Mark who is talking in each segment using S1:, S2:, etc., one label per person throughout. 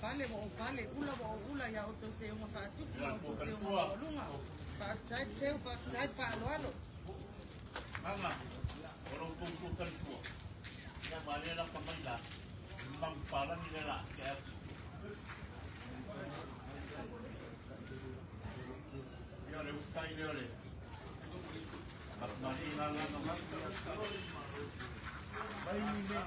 S1: Pale mo pale ula mo ula ya o tse o mafatsi o tse o malunga fa tsa tse fa tsa fa alo
S2: mama o lo ko kan tua ya male la pamaila mang pala ni la ya ya le ustai le ole mali la la la bai ni me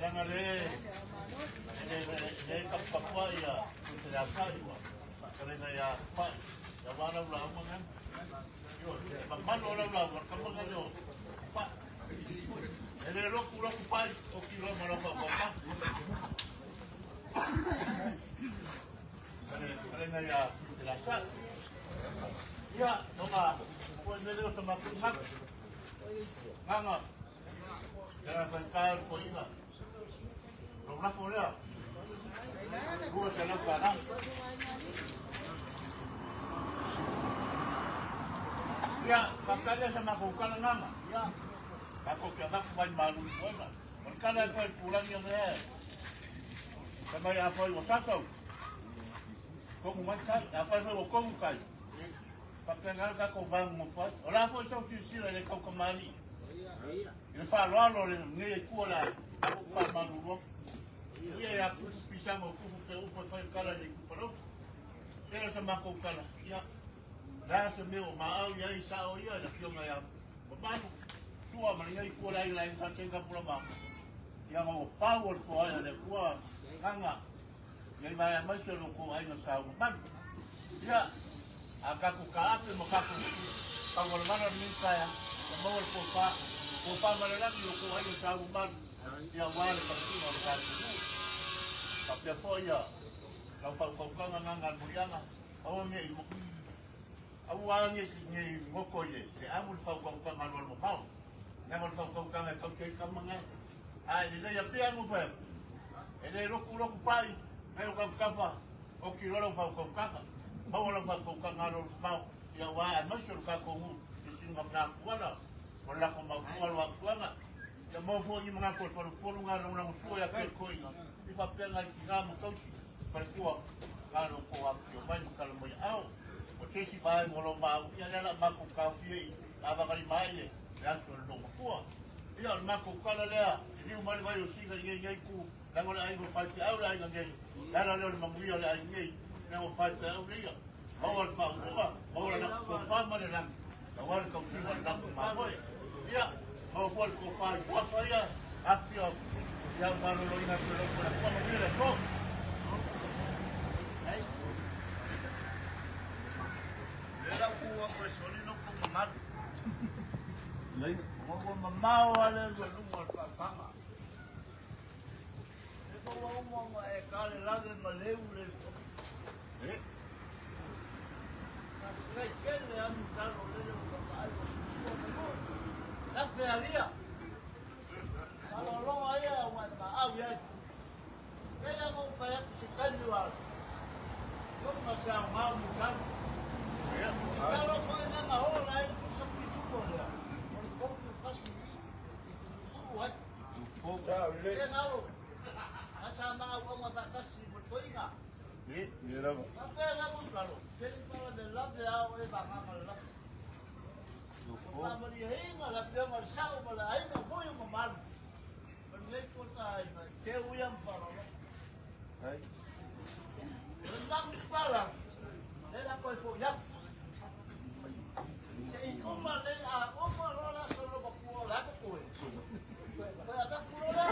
S2: Langa le le le kapapua ia te la sai wa. Kare ya pa ya wala ula uma. Yo, mamalo la ula wa kamanga yo. Pa. Ele lo kula ku pai o ki lo malo pa pa. Kare na ya te la sai. Ia, tonga ko ne le o tama ku sak. Nganga. Era fantar ko ina. Lo na ko lea. Rua te lau kāna. Ia, whakalia sa mako kala nganga. Ia, kako kia maku mai malu i koina. O le kala e whai pūrangi o mea. Ka mai a whai o sātau. Kongu mai kai, a whai whai o kongu kai. Whakanga kako vangu mo whai. O la whai sau ki sira le kau kamali. I le whaaloalo le nge kua la wha malu roa. Ia ia kufu pisanga o kufu pe upo whai kala le kuparau. Tera sa mako kala. Ia. La se meo ma au ia i sao ia la fionga ia. Mamalu. Tua ma ngai kua la ila i sa tenga pula ma. Ia ngau pau o le toa ia le kua nganga. Ia i mai mai se loko ai na sao mamalu. Ia. A kaku ka ape ma kaku. Kawalwana ni kaya. Ia maua le popa. Popa malalagi o ko ai na sao mamalu. Ia wale patina o le kaku. Kapia po ia. Lau whaukaukanga nganga murianga. Aua nge i aua nge nge ngoko ye. Te amu le whaukaukanga alo al mopao. Nanga le whaukaukanga e kau kei kamanga. Ai, le lea pia ngu pēr. E le roku roku pai. Ngai o kau o ki rola whaukaukanga. Maua lau whaukaukanga alo al mopao. Ia wā a maisi o le kākou ngu. I singa mna kuala. O le lako mau kuala wa kuanga. Ia mau fo i mga koe whalupolu ngā lau lau sua ia kei koinga. I whapea ngai ki ngā mutausi. Palekua ngā lo ko a mai makala mai au. O tesi vai mo lo mau ia le la mako ka fie i a vakali mai le le aso le lo makua. Ia o le mako kala lea i liu mai vai o singa i ngai ku lango le aingo whai te au le ainga ngai. Lala leo le mamuia le ainga ngai. Lango whai te au le ia. Maua le whaunga, maua le lako ko wha le langi. Ka wale kau singa le lako mamoe. Ia, maua fua le ko wha i kuafa ia. Afio, ia malo lo inga te loko la kua mamuia le ko. Era kua koe soli no ko mamalu. Mo mamao ale le lunga o whakanga. E ko wa umo e kare lave ma leu le. E? Ka kai kele amu talo le o ka ai. Ka te alia. Ka longa ia wa ma au ia. Kaya mo pa ya si kanyu al. Mo sa mau mu talo. Talo ko na ma hola e ku sa pisu ko le. O le ko ku fasi. Ku wa. Fo ka le. E nalo. Asa ma o ma ta kasi mo toinga. E, ni ra. Ma pe la mo talo. Te pa le la de a o e ba ma la. Fo. Ma mo ni hinga la pe ma sa o la ai ma mo mo mal. Ma le ko ta ai ma te u yam pa lo. Ai. Le mi para. Le la ko fo ya. Se i uma le a uma lo la solo ko ku la ko ku. Ko ya ta ku la.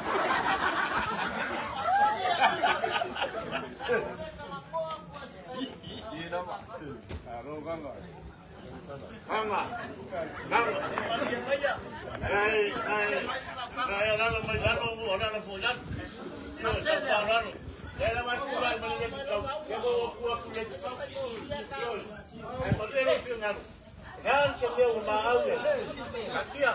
S2: Hanga. Hanga. Ai ai. Ai la mai la lo la la fo ya. Yo sa pa la lo. Era mai ku la mai le ku. Ke bo ku ku le ku. Ai mo te lo fi ngalo. Ngal se meu ma au. Atia.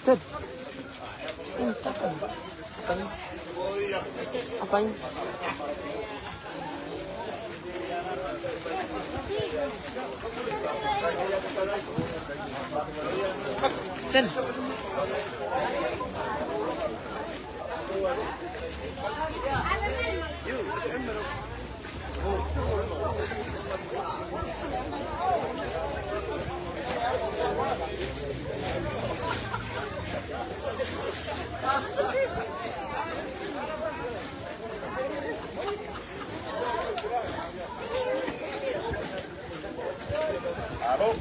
S3: Good. Apa ini? Apa ini?
S1: Tena.
S2: Alo.